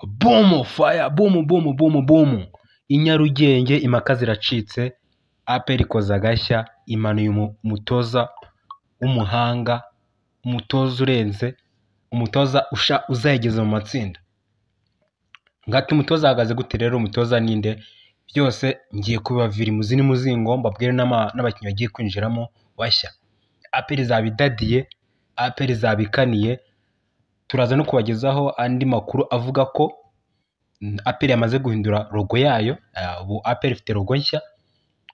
Boom fire, boom boom boom boom. I Nyarugenge impaka ziracitse, APR ikoze agashya, imanuye umutoza w'umuhanga, umutoza urenze, umutoza uzayigeza mu matsinda. Ngati umutoza ahagaze gute rero, umutoza ninde? Byose ngiye kubibavira imuzi n'umuzingo, mbabwire n'abakinnyi bagiye kwinjiramo bashya. APR izaba idadiye, APR izaba ikaniye, turaza no kubagezaho andi makuru avuga ko APR yamaze guhindura logo yayo, ubu APR ifite logo nshya,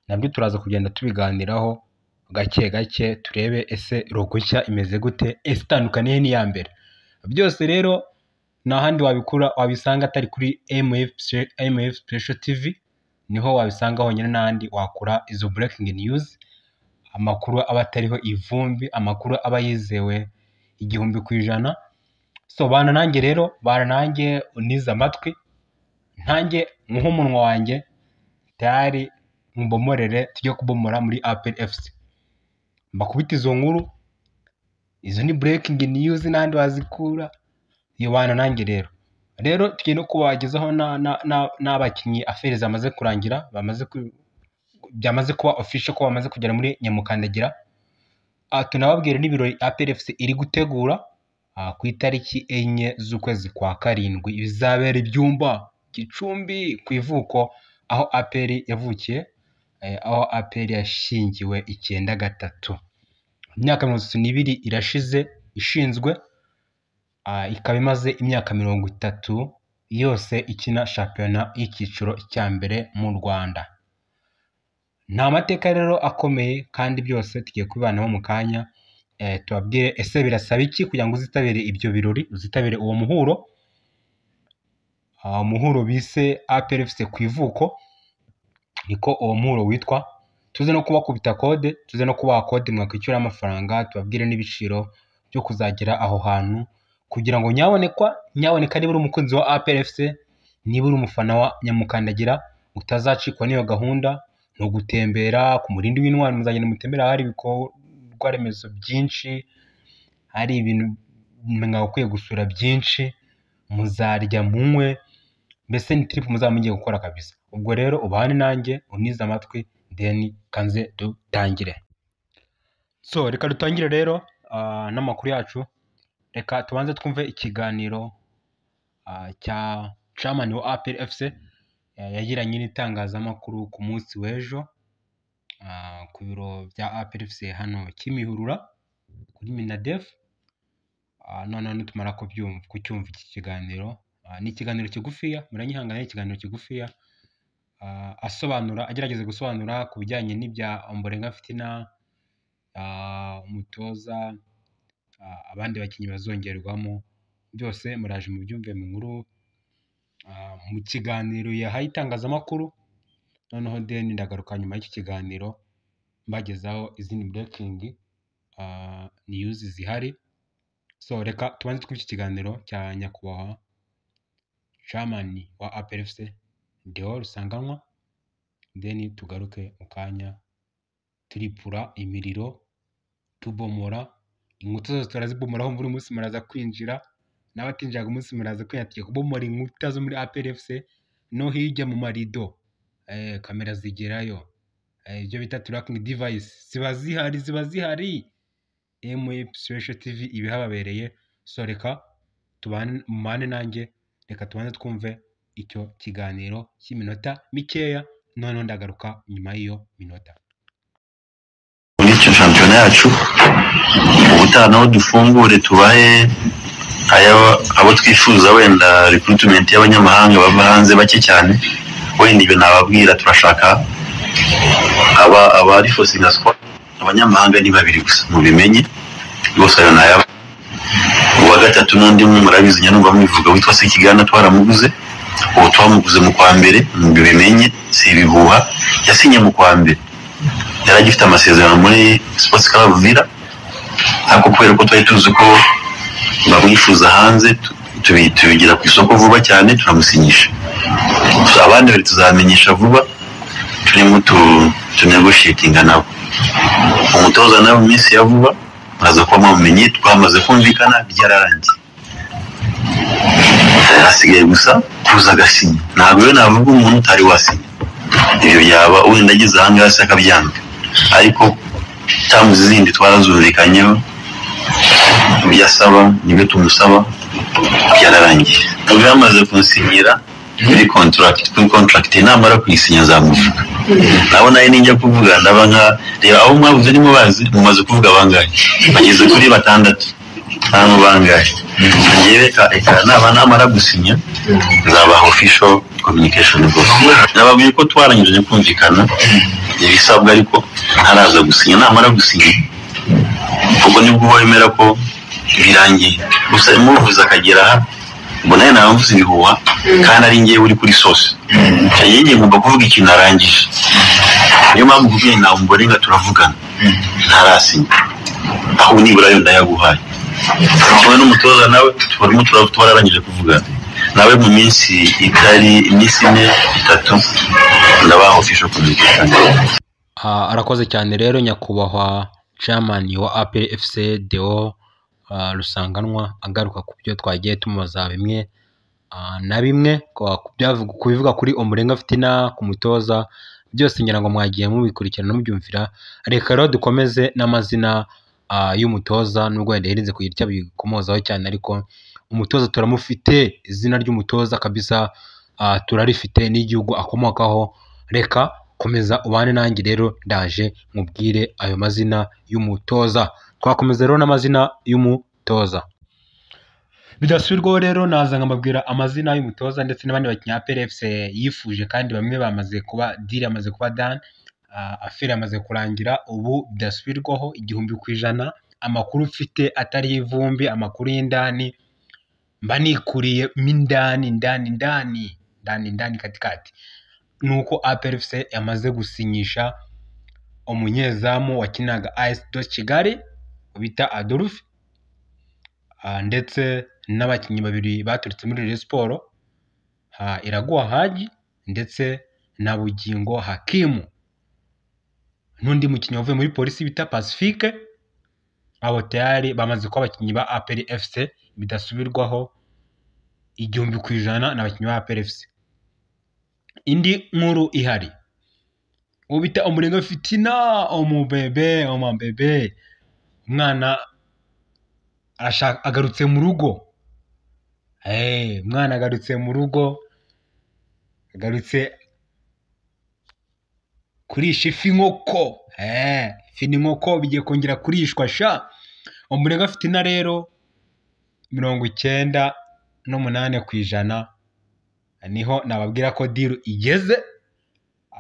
nabyo turaza kugenda tubiganiraho gake gake, turebe ese logo nshya imeze gute, ese itandukaniye n'iya mbere. Byose rero nta handi wabikura wabisanga atari kuri MF Special TV, niho wabisanga honyine, n'ahandi wakura izo breaking news, amakuru aba atariho ivumbi, amakuru aba yizewe 1000%. So bana nanjye rero, bana nanjye unize amatwi, ntanjye nkuhe umunwa wanjye tayari mbomorere, tujye kubomora muri APR FC. Mbakubite izo nkuru, izo ni breaking news n'ahandi wazikura. Iyo bana nanjye rero. Rero tugiye no kubagezaho n'abakinnyi affaire zamaze kurangira, byamaze kuba official ko bamaze kugera muri Nyamukandagira. Tunababwire n'ibirori APR FC iri gutegura ku itariki 4 z'ukwezi kwa 7, bizabera ibyumba Gicumbi ku ivuko, aho APR yavukiye, aho APR yashingiwe 93. Imyaka 32 irashize ishinzwe, ikaba imaze imyaka 30 yose ikina shampiyona y'icyiciro cya mbere mu Rwanda. Ni amateka rero akomeye, kandi byose tugiye kubibanaho mu kanya. Tubabwire ese birasaba iki kugira ngo uzitabire ibyo birori, uzitabire uwo muhuro, umuhuro bise APR FC ku ivuko, niko uwo muhuro witwa. Tuze no kubakubita kode, tuze no kubaha kode mwakwishyura amafaranga, tubabwire n'ibiciro byo kuzagera aho hantu, kugira ngo nyaboneka niba uri umukunzi wa APR FC, niba uri umufana wa Nyamukandagira, utazacikwa n'iyo gahunda. Ni ugutembera ku Murindi w'Intwari, muzagenda mutembera, hari ibikorwa remezo byinshi, hari ibintu mwagakwiye gusura byinshi, muzarya munywe, mbese ni trip muzaba mugiye gukora kabisa. Ubwo rero ubane nanjye unize amatwi, then kanze dutangire. So reka dutangire rero n'amakuru yacu. Reka tubanze twumve ikiganiro cya chairman wa APR FC yagiranye n'itangazamakuru ku munsi w'ejo, ku biro bya APR FC hano Kimihurura kuri Minadef. Noneho nitumara kucyumva iki kiganiro, ni ikiganiro kigufiya, muranyihangana, ni ikiganiro kigufiya, asobanura, agerageza gusobanura ku bijyanye n'ibya Ombolenga Fitina, umutoza, abandi bakinnyi bazongerwamo, byose muraje mubyumve mu nkuru, mu kiganiro yahaye itangazamakuru. Noneho then ndagaruka nyuma y'iki kiganiro mbagezaho izindi breaking news zihari. So reka tubanze twumve iki kiganiro cya nyakubahwa chairman wa APR FC Deo Rusanganwa, then tugaruke mu kanya turipura imiriro, tubomora inkuta zose, turazibomoraho. Muri umunsi muraza kwinjira, n'abatinjiraga umunsi muraza kwinjira, tugiye kubomora inkuta zo muri APR FC no hirya mu marido, kamera zigerayo, ibyo bita tracking device ziba zihari, ziba zihari. MF Special TV ibihababereye. So reka tubane, mubane nanjye, reka tubanze twumve icyo kiganiro cy'iminota mikeya, noneho ndagaruka nyuma y'iyo minota. Muri icyo shampiyona yacu ubutaha naho dufungure, tubahe abo twifuza, wenda recruitment y'abanyamahanga bava hanze bake cyane. Wenda ibyo nababwira, turashaka aba abari forcinga squad, abanyamahanga ni babiri gusa, mubimenye rwose, ayo nayaba. Uwa gatatu n'undi umwe murabizi, njya numva mubivuga, witwa Sekigana, twaramuguze. Ubu twamuguze mu kwa mbere, mubimenye, si ibihuha, yasinye mu kwa mbere, yari agifite amasezerano muri Sports Club Villa, ariko kubera ko twari tuzi ko bamwifuza hanze, tubigira ku isoko vuba cyane, turamusinyisha. Abandi babiri tuzamenyesha vuba, turimo tunegotiatinga nabo. Umutoza nawe mu minsi ya vuba muraza kuba mwamumenye, twamaze kumvikana, byararangiye. Hasigaye Hasigaye gusa kuza agasinya. Ntabwo rero navuga umuntu utari wasinya, ibyo byaba wenda ageze aha ngaha se akabyanga, ariko terms zindi twarazumvikanyeho, ibyo asaba nibyo tumusaba, byararangiye. Ubu yamaze kunsinyira kuri contract, kuri contract namara kuyisinya nzamuvuga. Nabo nayo ninjya kuvuga ndaba nka reba abo mwavuze nimo bazi, mumaze kuvuga bangahe? Bageze kuri 6, nta bangahe. Ngewe reka naba namara gusinya nzabaha official communication rwose. Nababwiye ko twarangije kumvikana ibisabwa, ariko ntaraza gusinya. Namara gusinya ubwo nibwo wemera ko birangiye. Gusa muvuze akagera aha, mbona nawe navuze ibihuha kandi ari ngewe uri kuri source. Njye ngomba kuvuga ikintu narangije. Niyo mpamvu nkubwiye nawe Ombolenga turavugana ntarasinya, aho nibura yo ndayaguhaye. Kimwe n'umutoza nawe turimo twararangije kuvugana nawe, mu minsi itari iminsi 4 3 ndabaha official communication. Arakoze cyane rero nyakubahwa chairman wa APR FC Deo Rusanganwa, agaruka ku byo twagiye tumubaza bimwe na bimwe kubivuga kuri Ombolenga Fitina, ku mutoza, byose ngira ngo mwagiye mubikurikirana mubyumvira. Reka rero dukomeze n'amazina y'umutoza, nubwo wenda yirinze kugira icyo abikomozaho cyane, ariko umutoza turamufite, izina ry'umutoza kabisa turarifite n'igihugu akomokaho. Reka komeza ubane nanjye rero, ndaje mubwire ayo mazina y'umutoza. Twakomeza rero n'amazina y'umutoza bidasubirwaho. Rero naza nkababwira amazina y'umutoza ndetse n'abandi bakinnyi APR FC yifuje, kandi bamwe bamaze kuba deal, yamaze kuba done, affaire yamaze kurangira ubu bidasubirwaho 1000%. Amakuru mfite atari ivumbi, amakuru y'indani mba nikuriye indani ndani ndani ndani ndani katikati, nuko APR FC yamaze gusinyisha umunyezamu wakinaga AS de Kigali bita Adolphe, ndetse n'abakinnyi babiri baturutse muri Rayon Sports, Iraguha Haji ndetse na Bugingo Hakimu, n'undi mukinnyi wavuye muri Polisi bita Pacifique. Abo tayari bamaze kuba abakinnyi ba APR FC bidasubirwaho 1000% n'abakinnyi ba APR FC. Indi nkuru ihari, uwo bita Ombolenga Fitina, omubebe omabebe, umwana arashaka, agarutse mu rugo. Umwana agarutse mu rugo, agarutse kurisha ifi inkoko. Ifi n'inkoko bigiye kongera kurishwa sha. Ombolenga Fitina rero 98% niho nababwira ko deal igeze,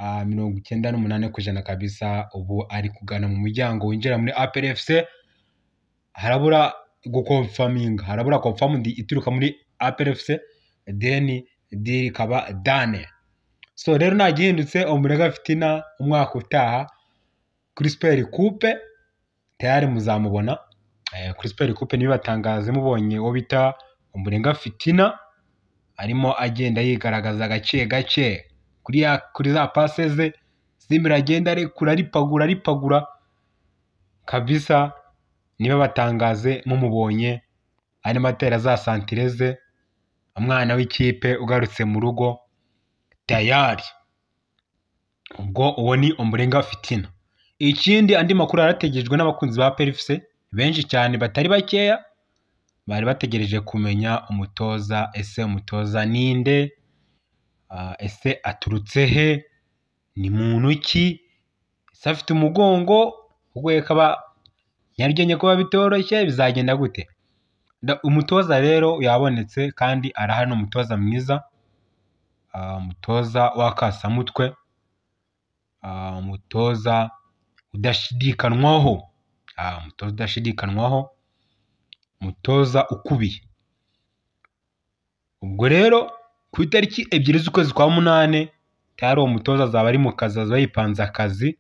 98% kabisa. Ubu ari kugana mu muryango winjira muri APR FC. Harabura gukonfaminga, harabura confirm ituruka muri APR FC, then deal ikaba done. So rero nagihindutse, Ombolenga Fitina umwaka utaha kuri Super Coupe tayari muzamubona. Kuri Super Coupe nibibatangaze mubonye uwo bita Ombolenga Fitina arimo agenda yigaragaza gake gake kuri za passe ze zimira, agenda arekura aripagura aripagura kabisa. Niba batangaze mumubonye arimo atera za santire ze, umwana w'ikipe ugarutse mu rugo tayari. Ubwo uwo ni Ombolenga Fitina. Ikindi, andi makuru yarategerejwe n'abakunzi ba APR FC benshi cyane batari bakeya, bari bategereje kumenya umutoza. Ese umutoza ninde? Ese aturutse he? Ni muntu ki? Ese afite umugongo? Ubwo kaba Nyarugenge kuba bitoroshye, bizagenda gute? Umutoza rero yabonetse kandi arahari, ni umutoza mwiza, umutoza w'akasamutwe, umutoza udashidikanwaho, umutoza udashidikanwaho, umutoza ukubiye. Ubwo rero ku itariki 2 z'ukwezi kwa 8 tayari uwo mutoza azaba ari mu kazi, azaba yipanze akazi,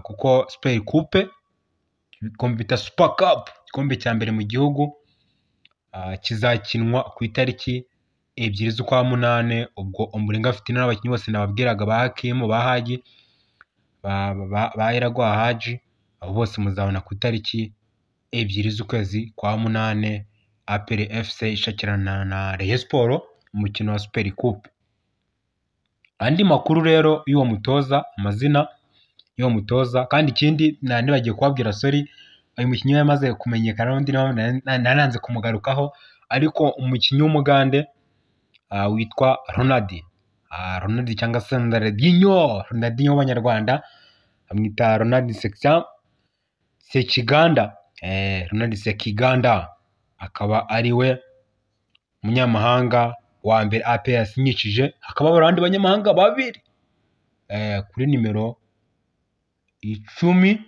kuko Super Coupe, igikombe bita Super Cup, igikombe cya mbere mu gihugu, kizakinwa ku itariki 2 z'ukwa 8. Ubwo Ombolenga Fitina n'abakinnyi bose nababwiraga, ba Hakimu, ba Haji, ba Iraguha Haji, abo bose muzabona ku itariki 2 z'ukwezi kwa 8 APR FC ishakirana na Rayon Sports. umukino wa Super Coupe. Andi makuru rero y'uwo mutoza, amazina y'uwo mutoza, kandi ikindi nibagiye kubabwira, sorry, uyu mukinnyi we yamaze kumenyekana n'undi nananze kumugarukaho, ariko umukinnyi w'umugande witwa Ronald, Ronald cyangwa se Ronaldinho, Ronaldinho w'Abanyarwanda bamwita Ronald Sekiganda, Ronald Sekiganda akaba ari we munyamahanga wa mbere APR yasinyishije. Hakaba hari abandi banyamahanga babiri kuri nimero 10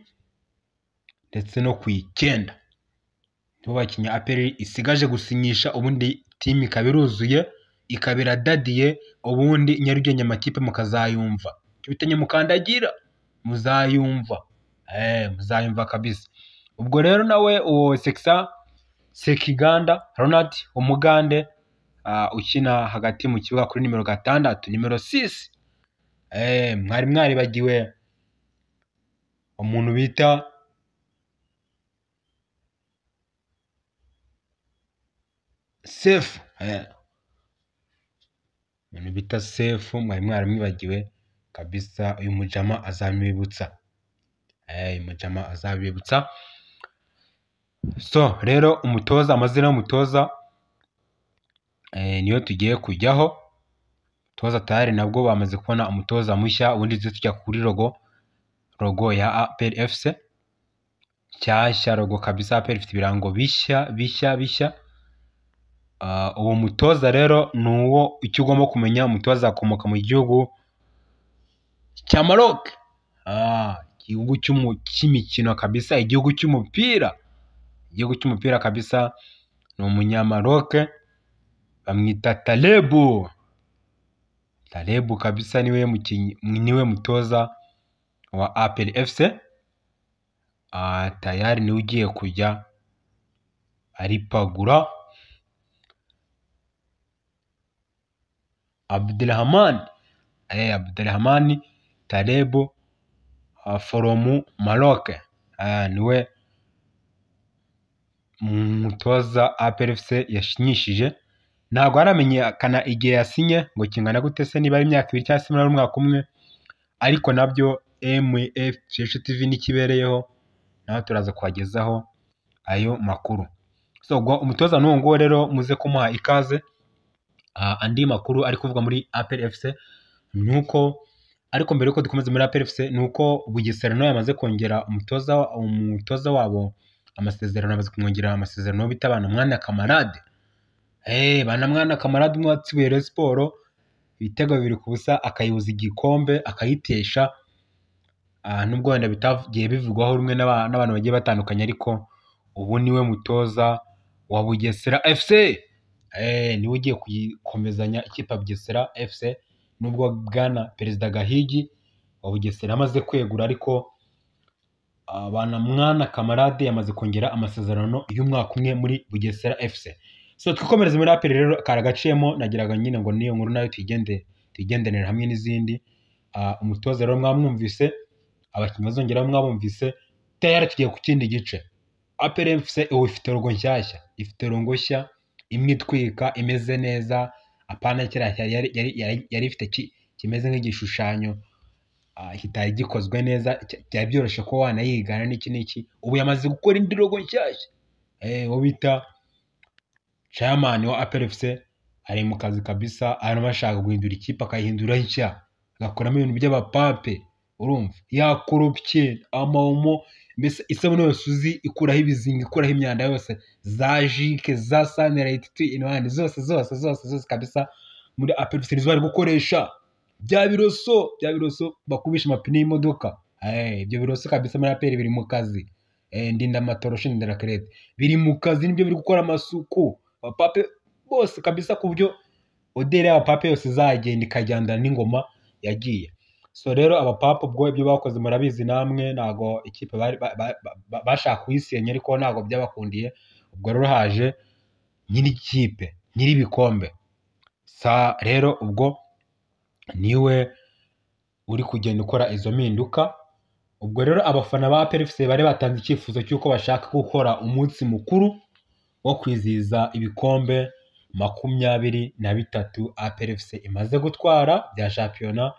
ndetse no ku 9, nibo bakinnyi APR isigaje gusinyisha, ubundi timu ikaba iruzuye, ikaba iradadiye, ubundi Nyarugenge amakipe mukazayumva, icyo bita nyamukandagira muzayumva, muzayumva kabisa. Ubwo rero nawe uwo Sekiganda Ronald umugande ukina hagati mu kibuga kuri nimero 6, nimero 6, mwari mwaribagiwe umuntu bita Sefu, umuntu bita Sefu mwari mwaramwibagiwe kabisa. Uyu mujama azamwibutsa, uyu mujama azabibutsa. So rero umutoza, amazina y'umutoza niyo tugiye kujyaho. Umutoza tayari nabwo bamaze kubona umutoza mushya, ubundi tujya kuri logo ya APR FC nshyashya, logo kabisa. APR ifite ibirango bishya bishya bishya. Uwo mutoza rero ni uwo icyo ugomba kumenya, umutoza akomoka mu gihugu cya Maroc, igihugu cy'imikino kabisa, igihugu cy'umupira, igihugu cy'umupira kabisa. Ni umunyamaroc bamwita Talebu, Talebu kabisa niwe mukinnyi, niwe mutoza wa APR FC. Tayari niwe ugiye kujya aripagura. Abdelrahman, Abdelrahman Talebu from Maroc, niwe mutoza APR FC yashinyishije. Ntabwo haramenyekana igihe yasinye ngo kingana gute, se niba ari imyaka 2 cyangwa se ari umwaka umwe, ariko nabyo MFH TV nikibereyeho naho turaza kubagezaho ayo makuru. So umutoza n'uwo nguwo rero muze kumuha ikaze. Andi makuru ari kuvuga muri APR FC nuko, ariko mbere yuko dukomeza muri APR FC, nuko Bugesera nawe yamaze kongera umutoza wabo amasezerano, amaze kumwongerera amasezerano bita Banamwana Kamarade. Banamwana Kamarade umwe watsibuye Rayon Sports ibitego 2-0, akayibuza igikombe akayitesha. Nubwo wenda bitagiye bivugwaho rumwe n'abantu bagiye batandukanye, ariko ubu niwe mutoza wa Bugesera FC. Niwe ugiye kuyikomezanya ikipe ya Bugesera FC, nubwo bwana Perezida Gahigi wa Bugesera amaze kwegura, ariko Banamwana Kamarade yamaze kongera amasezerano y'umwaka umwe muri Bugesera FC. So twikomereze muri APR rero, karagaciyemo, nagiraga nyine ngo niyo nkuru nayo tuyigendanira hamwe n'izindi. Umutoza rero mwamwumvise, abakinnyi bazongera mwabumvise, tayari tugiye ku kindi gice. APR FC ubu ifite logo nshyashya, ifite logo nshya imwe itwika imeze neza, apana kiriya yari ifite kimeze nk'igishushanyo kitari gikozwe neza, byari byoroshye ko wanayigana n'iki n'iki. Ubu yamaze gukora indi logo nshyashya. Uwo bita chairman wa APR FC ari mu kazi kabisa, arimo ashaka guhindura ikipe akayihindura nshya, agakoramo ibintu by'abapape, urumva yakoropye amaomo, mbese isabune yose uzi ikuraho ibizinga, ikuraho imyanda yose, za jike, za sanirayiti, inwani zose zose zose zose kabisa muri APR FC nizo bari gukoresha. Bya biroso bakubisha amapine y'imodoka, ibyo biroso kabisa muri APR biri mu kazi. Ndinda amatoroshi, ndinda rakerete, biri mu kazi, nibyo biri gukora amasuku abapape bose kabisa, ku buryo oderi y'abapape yose izagenda ikajyandana n'ingoma yagiye. So rero abapapa ubwo ibyo bakoze murabizi namwe, ntago ikipe bashaka kuyisenya, ariko ntago byabakundiye. Ubwo rero haje nyiri ikipe, nyiri ibikombe. Sa rero ubwo niwe uri kugenda ukora izo mpinduka. Ubwo rero abafana ba APR FC bari batanze icyifuzo cy'uko bashaka gukora umunsi mukuru wo kwizihiza ibikombe 23 APR FC imaze gutwara bya shampiyona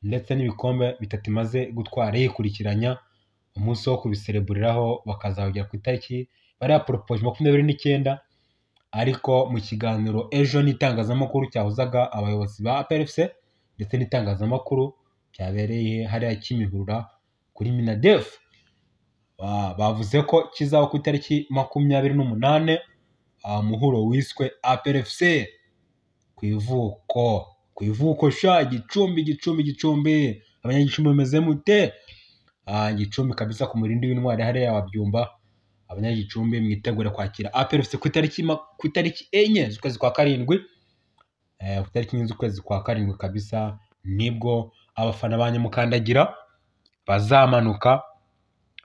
ndetse n'ibikombe 3 imaze gutwara yikurikiranya. Umunsi wo kubisereburiraho bakazawugera ku itariki bari yaporopoje 29, ariko mu kiganiro ejo n'itangazamakuru cyahuzaga abayobozi ba APR FC ndetse n'itangazamakuru cyabereye hariya Kimihurura kuri Minadef, bavuze ko kizaba ku itariki 28, muhuro wiswe APR FC ku ivuko, ku ivuko sha Gicumbi, Gicumbi, Gicumbi, abanyagicumbi bameze mute? Gicumbi kabisa ku murindi w'intwari hariya wa Byumba. Abanyagicumbi mwitegure kwakira APR FC ku itariki 4 z'ukwezi kwa karindwi, ku itariki 4 z'ukwezi kwa karindwi kabisa nibwo abafana ba Nyamukandagira bazamanuka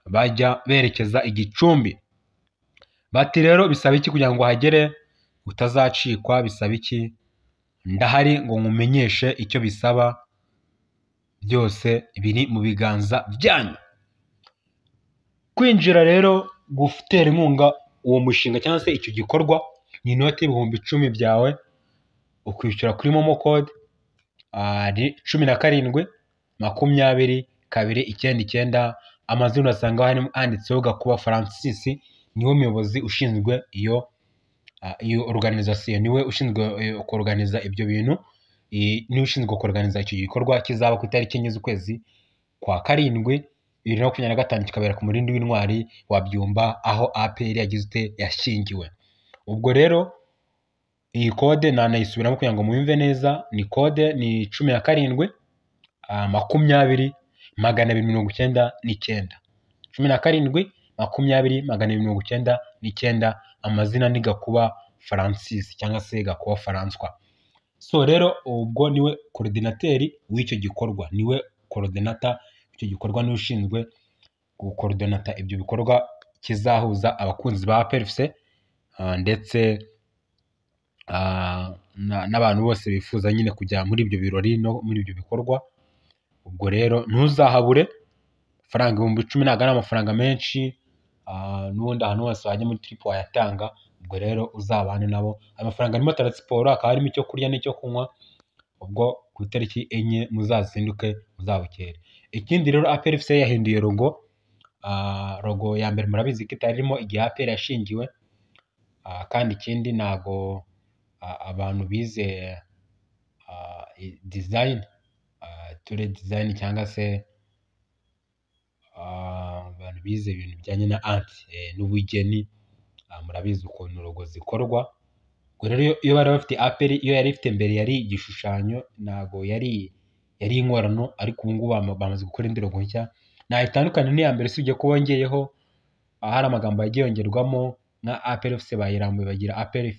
bajya berekeza Igicumbi. Bati rero bisaba iki kugira ngo uhagere utazacikwa? Bisaba iki? Ndahari ngo nkumenyeshe icyo bisaba, byose biri mu biganza byanyu. Kwinjira rero gutera inkunga uwo mushinga cyangwa se icyo gikorwa ni inoti 10,000 byawe, ukwishyura kuri momo code 17 20 2 99. Amazina urasanga handitseho Gakuba Francis, niwe muyobozi ushinzwe iyo organization, niwe ushinzwe kuorganiza ibyo bintu, niwe ushinzwe kuorganiza icyo gikorwa kizaba ku itariki 4 z'ukwezi kwa karindwi 2025, kikabera ku murindi w'intwari wa Byumba aho APR yagize yashyingiwe. Ubwo rero iyi kode nanayisubiramo kugira ngo muyumve neza, ni kode ni 17 20 299, 17 20 299. Amazina ni Gakuba Francis cyangwa se Gakuba Francois. So rero ubwo niwe coordinateur w'icyo gikorwa, niwe coordinator w'icyo gikorwa, niwe ushinzwe gukoordinata ibyo bikorwa kizahuza abakunzi ba APR FC ndetse n'abantu bose bifuza nyine kujya muri ibyo birori no muri ibyo bikorwa. Ubwo rero ntuzahabure, amafaranga 10,000 ntabwo ari amafaranga menshi, n'ubundi ahantu hose wajya muri trip wayatanga. Ubwo rero uzabane nabo. Ayo mafaranga arimo taransiporo, hakaba harimo icyo kurya n'icyo kunywa. Ubwo ku itariki 4 muzazinduke muzabukere. Ikindi rero APR FC yahinduye logo. Logo ya mbere murabizi ko itarimo igihe APR yashingiwe, kandi ikindi ntago abantu bize design, ture design cyangwa se abantu bize ibintu bijyanye na art n'ubugeni, murabizi ukuntu logo zikorwa. Ubwo rero iyo bari bafite APR, iyo yari ifite mbere yari igishushanyo, ntago yari inkorano, ariko ubu ngubu bamaze gukora indi logo nshya ntaho itandukanye n'iya mbere, usibye ko bongeyeho hari amagambo yagiye yongerwamo nka APR FC bayirambuye bagira APR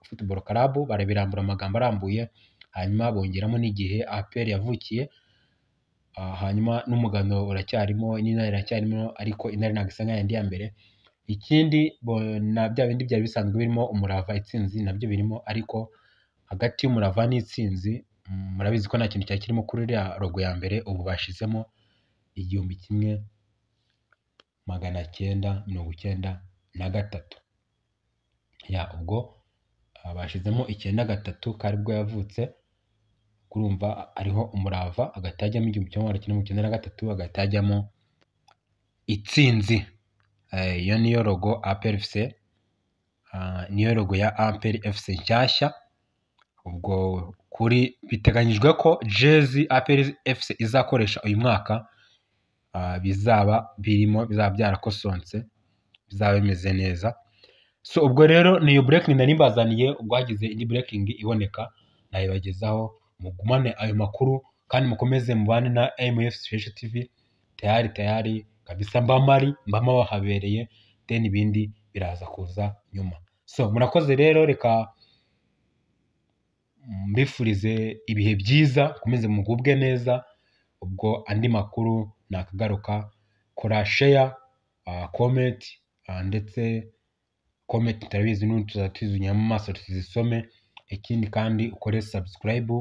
Football Club, barabirambura amagambo arambuye, hanyuma bongeramo n'igihe APR yavukiye, hanyuma n'umugano uracyarimo, n'intare iracyarimo, ariko intare ntabwo isa nk'ayandi ya mbere. Ikindi na bya bindi byari bisanzwe birimo umurava, itsinzi nabyo birimo, ariko hagati y'umurava n'itsinzi murabizi ko nta kintu cyari kirimo kuri iriya logo ya mbere, ubu bashizemo 1993. Ya ubwo bashizemo 93 karibwo yavutse, kurumva ariho umurava, hagati hajyamo 1993, hagati hajyamo itsinzi. Iyo niyo logo APR FC, niyo logo ya APR FC nshyashya. Ubwo kuri biteganyijwe ko jezi APR FC izakoresha uyu mwaka bizaba birimo, bizaba byarakosonse, bizaba bimeze neza. So ubwo rero niyo breaking nari mbazaniye, ubwo hagize indi breaking iboneka nayibagezaho. Mugumane ayo makuru kandi mukomeze mubane na MF Special TV, tayari tayari kabisa, mbamari mbama wahabereye, then ibindi biraza kuza nyuma. So murakoze rero, reka mbifurize ibihe byiza, mukomeze mugubwe neza. Ubwo andi makuru nakagaruka, kora share, comment, ndetse comment turabizi n'ubu tuzatuzunyamo amaso tuzisome. Ikindi kandi ukore subscribe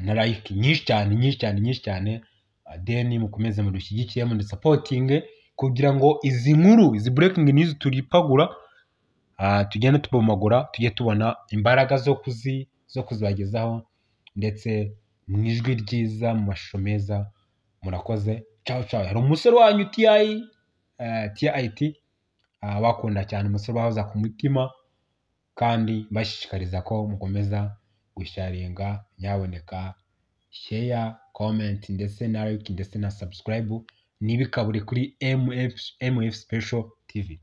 na like nyinshi cyane nyinshi cyane nyinshi cyane, then mukomeze mudushyigikire, mudusupportinge kugira ngo izi nkuru, izi breaking news turipagura Tugende tubomagura, tujye tubona imbaraga zo kuzibagezaho, ndetse mu ijwi ryiza, mu mashusho meza. Murakoze, ciao ciao. Hari umusore wanyu TI TIT bakunda cyane, umusore bahoza ku mutima, kandi mbashishikariza ko mukomeza gusharinga, nyaboneka share, comment ndetse na like ndetse na subscribe, ntibikabure kuri MF Special TV.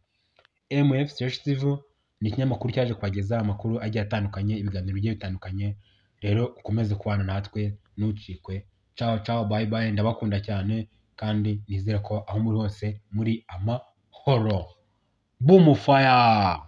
MF Special TV ni ikinyamakuru cyaje kubagezaho amakuru agiye atandukanye, ibiganiro bigiye bitandukanye. Rero ukomeze kubana natwe, ntucikwe. Ciao ciao, bye bye, ndabakunda cyane kandi nizere ko aho muri hose muri amahoro. Boom fire.